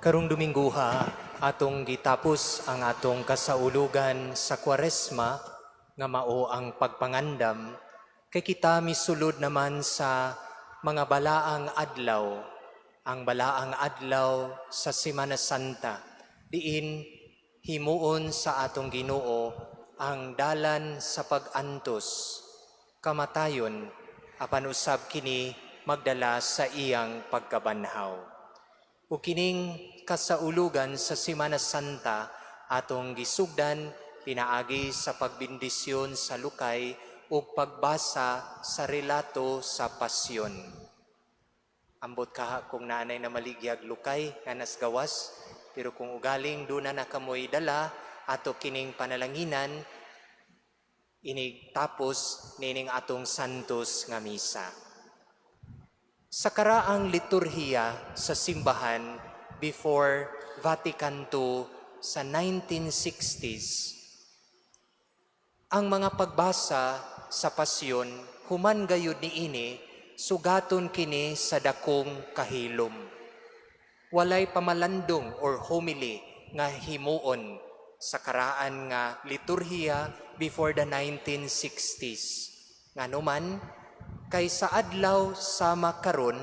Karong Domingguha, atong gitapos ang atong kasaulugan sa Kwaresma nga mao ang pagpangandam, kay kita misulod naman sa mga balaang adlaw, ang balaang adlaw sa Semana Santa, diin himuon sa atong Ginoo ang dalan sa pag-antos, kamatayon, apan usab kini magdala sa iyang pagkabanhaw. Ug kining kasaulugan sa Semana Santa atong gisugdan pinaagi sa pagbendisyon sa lukay ug pagbasa sa relato sa Pasyon. Ambot kaha kung naa nay namaligyag lukay nga nas gawas, pero kung ugaling duna na kamoy dala, ato kining panalanginan inig tapos nining atong Santos nga Misa. Sa karaang liturhiya sa simbahan before Vatican II sa 1960s, ang mga pagbasa sa Pasyon, human gayud niini, sugaton kini sa dakong kahilom. Walay pamalandong or homily nga himuon sa karaan nga liturhiya before the 1960s. Ngano man, kay sa adlaw sama karon,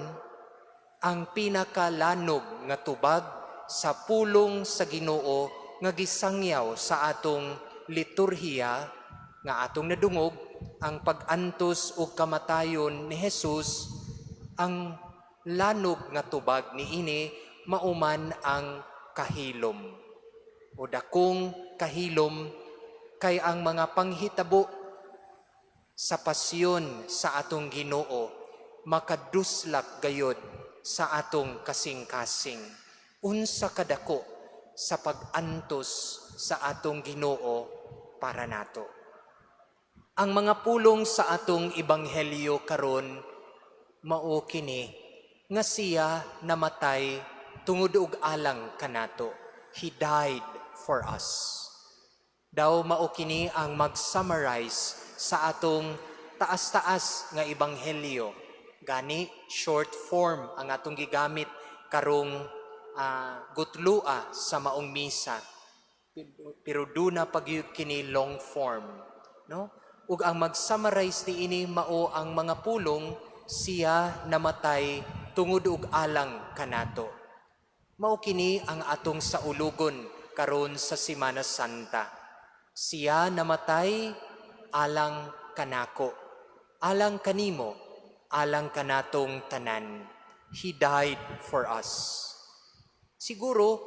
ang pinakalanog nga tubag sa pulong sa Ginoo nga gisangyaw sa atong liturhiya nga atong nadungog, ang pag-antos ug kamatayon ni Jesus, ang lanog nga tubag niini mauman ang kahilom o dakong kahilom, kay ang mga panghitabo sa pasyon sa atong Ginoo makaduslak gayod sa atong kasing-kasing. Unsa kadako sa pag-antos sa atong Ginoo para nato. Ang mga pulong sa atong ebanghelyo karon mao kini nga siya namatay tungod og alang kanato. He died for us. Daw mao kini ang mag-summarize sa atong taas-taas nga ebanghelyo. Gani short form ang atong gigamit karong gutlua sa maong misa. Pero duna pa gyud kini long form, no? Ug ang mag-summarize niini mao ang mga pulong, "Siya namatay tungod og alang kanato." Mao kini ang atong saulugon karon sa Semana Santa. Siya namatay alang kanako, alang kanimo, alang kanatong tanan. He died for us. Siguro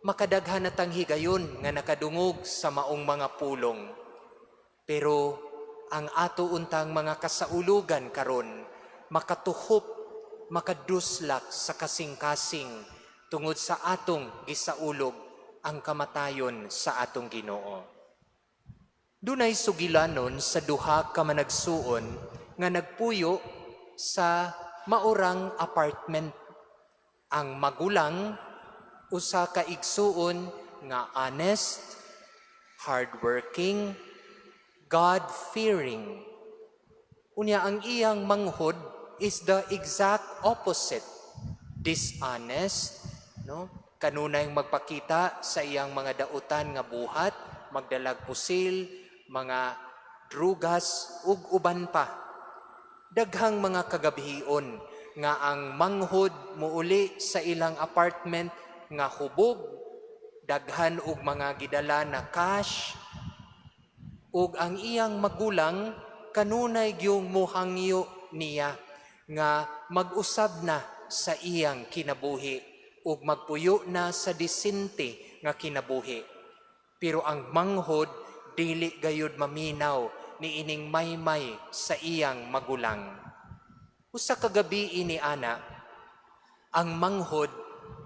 makadaghan na tang higayon nga nakadungog sa maong mga pulong. Pero ang ato untang mga kasaulugan karon makatuhop, makaduslak sa kasing-kasing tungod sa atong gisaulog ang kamatayon sa atong Ginoo. Dunay sugilanon sa duha ka managsuon nga nagpuyo sa maurang apartment. Ang magulang, usa ka igsuon nga honest, hardworking, God-fearing. Unya ang iyang manghod is the exact opposite. Dishonest, no? Kanunay magpakita sa iyang mga dautan nga buhat, magdalag pusil, mga drugas ug uban pa. Daghang mga kagabhion nga ang manghod muuli sa ilang apartment nga hubog, daghan og mga gidala na cash, ug ang iyang magulang kanunay gyung muhangyo niya nga mag-usab na sa iyang kinabuhi ug magpuyo na sa disente nga kinabuhi. Pero ang manghod dili gayud maminaw niining maymay sa iyang magulang. Usa ka gabi ini ana, ang manghod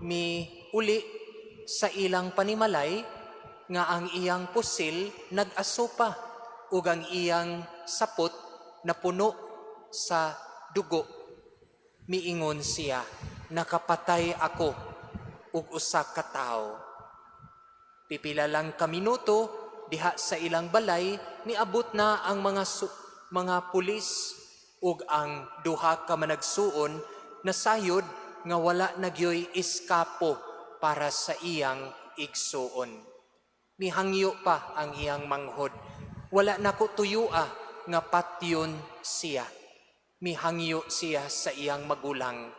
mi uli sa ilang panimalay nga ang iyang pusil nag-asopa ug ang iyang sapot napuno sa dugo. Miingon siya, "Nakapatay ako og usa ka tawo." Pipila lang ka minuto diha sa ilang balay, niabot na ang mga pulis ug ang duha ka managsuon nasayod nga wala na gyoy iskapo para sa iyang igsuon. Mihangyo pa ang iyang manghod. "Wala nako tuyua nga patyon siya." Mihangyo siya sa iyang magulang.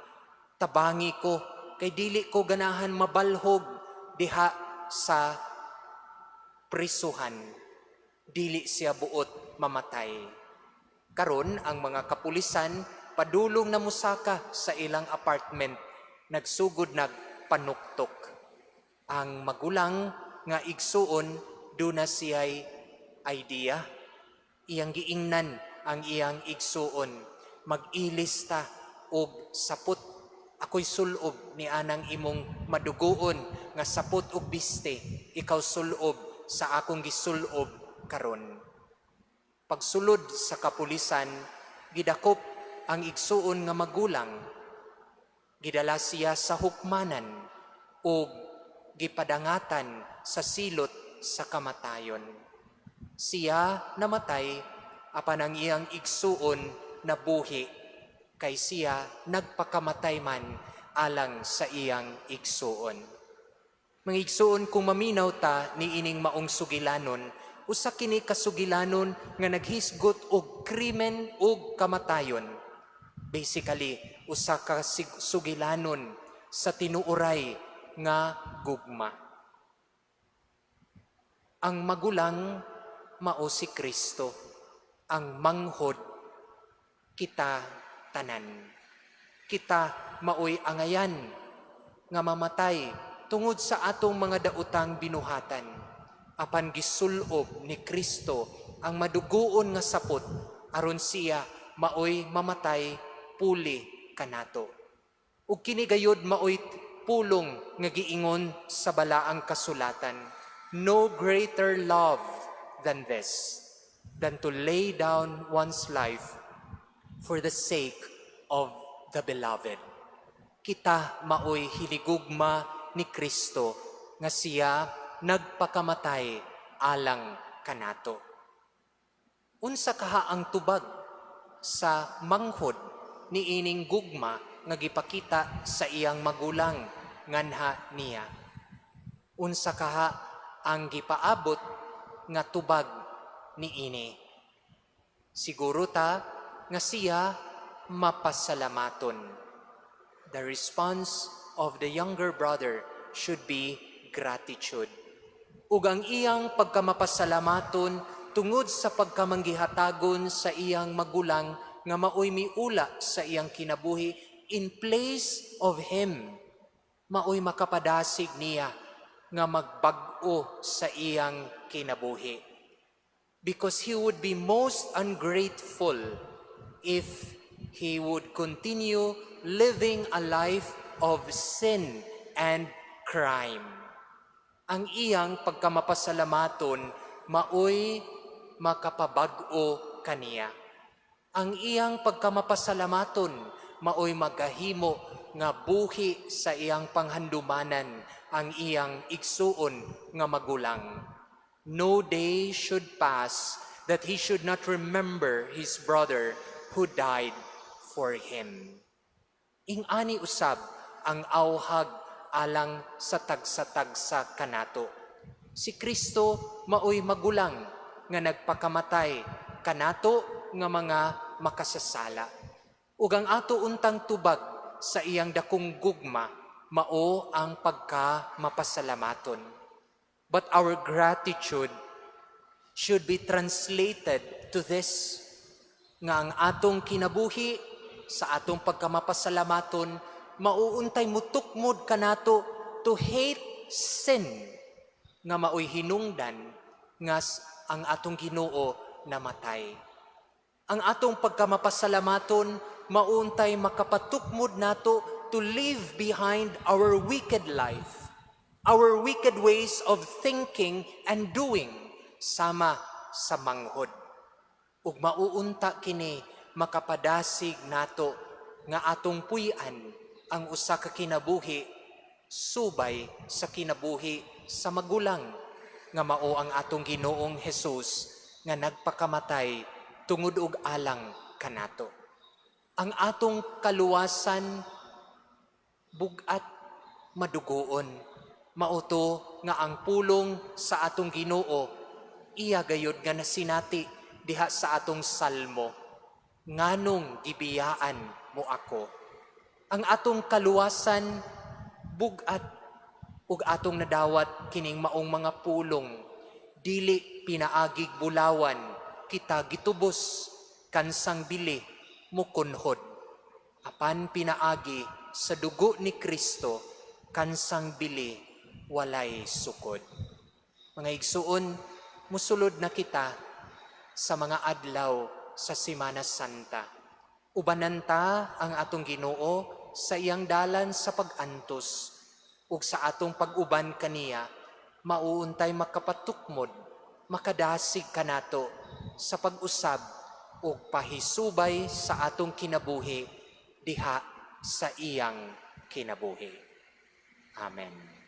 "Tabangi ko kay dili ko ganahan mabalhog diha sa prisuhan." Dili siya buot mamatay. Karon ang mga kapulisan padulong na musaka sa ilang apartment, nagsugod nagpanuktok. Ang magulang nga igsuon, duna siya'y idea. Iyang giingnan ang iyang igsuon, "Mag-ilis ta og sapot. Ako'y sulob ni anang imong madugoon nga sapot og biste. Ikaw sulob sa akong gisulob karon." Pagsulod sa kapulisan, gidakop ang igsuon nga magulang. Gidala siya sa hukmanan ug gipadangatan sa silot sa kamatayon. Siya namatay, apan ang iyang igsuon nabuhi kay siya nagpakamatay man alang sa iyang igsuon. Mga igsuon, kung maminaw ta niining maong sugilanon, usa kini kasugilanon nga naghisgot og krimen ug kamatayon. Basically, usa ka sugilanon sa tinuoray nga gugma. Ang magulang mao si Kristo, ang manghod kita tanan. Kita maoy angayan nga mamatay tungod sa atong mga daotang binuhatan. Apan gisulob ni Kristo ang madugoon nga sapot aron siya maoy mamatay puli kanato. Ug kini gayod maoy pulong nga giingon sa balaang kasulatan. "No greater love than this, than to lay down one's life for the sake of the beloved." Kita maoy hinigugma ni Kristo nga siya nagpakamatay alang kanato. Unsa kaha ang tubag sa manghod niining gugma nga gipakita sa iyang magulang nganha niya? Unsa kaha ang gipaabot nga tubag niini? Siguro ta nga siya mapasalamaton. The response of the younger brother should be gratitude. Ug ang iyang pagkamapasalamaton tungod sa pagkamanggihatagon sa iyang magulang nga maoy miula sa iyang kinabuhi in place of him, maoy makapadasig niya nga magbag-o sa iyang kinabuhi. Because he would be most ungrateful if he would continue living a life of sin and crime. Ang iyang pagkamapasalamaton maoy makapabag-o kaniya. Ang iyang pagkamapasalamaton maoy magahimo nga buhi sa iyang panghandumanan ang iyang igsuon nga magulang. No day should pass that he should not remember his brother who died for him. Ing-ani usab ang awhag alang sa tagsa-tagsa kanato. Si Kristo maoy magulang nga nagpakamatay kanato nga mga makasasala. Ug ang ato untang tubag sa iyang dakong gugma mao ang pagka mapasalamaton. But our gratitude should be translated to this, nga ang atong kinabuhi sa atong pagkamapasalamaton mauuntay mutukmod kanato to hate sin nga maoy hinungdan nga ang atong Ginoo namatay. Ang atong pagkamapasalamaton mauntay makapatukmod nato to leave behind our wicked life, our wicked ways of thinking and doing, sama sa manghod. Ug mauunta kini makapadasig nato nga atong puy-an ang usa ka kinabuhi subay sa kinabuhi sa magulang nga mao ang atong Ginoong Hesus nga nagpakamatay tungod og alang kanato. Ang atong kaluwasan bugat. madugoon. Mao to nga ang pulong sa atong Ginoo, iya gayod nga nasinati diha sa atong salmo, "Nganong gibiyaan mo ako?" Ang atong kaluwasan bug-at ug atong nadawat kining maong mga pulong, "Dili pinaagig bulawan kita gitubos, kansang bili mukunhod, apan pinaagi sa dugo ni Kristo, kansang bili walay sukod." Mga igsuon, musulod na kita sa mga adlaw sa Semana Santa. Ubanan ta ang atong Ginoo sa iyang dalan sa pag-antos ug sa atong pag-uban kaniya, mauuntay makapatukmod, makadasig kanato sa pag-usab ug pahisubay sa atong kinabuhi diha sa iyang kinabuhi. Amen.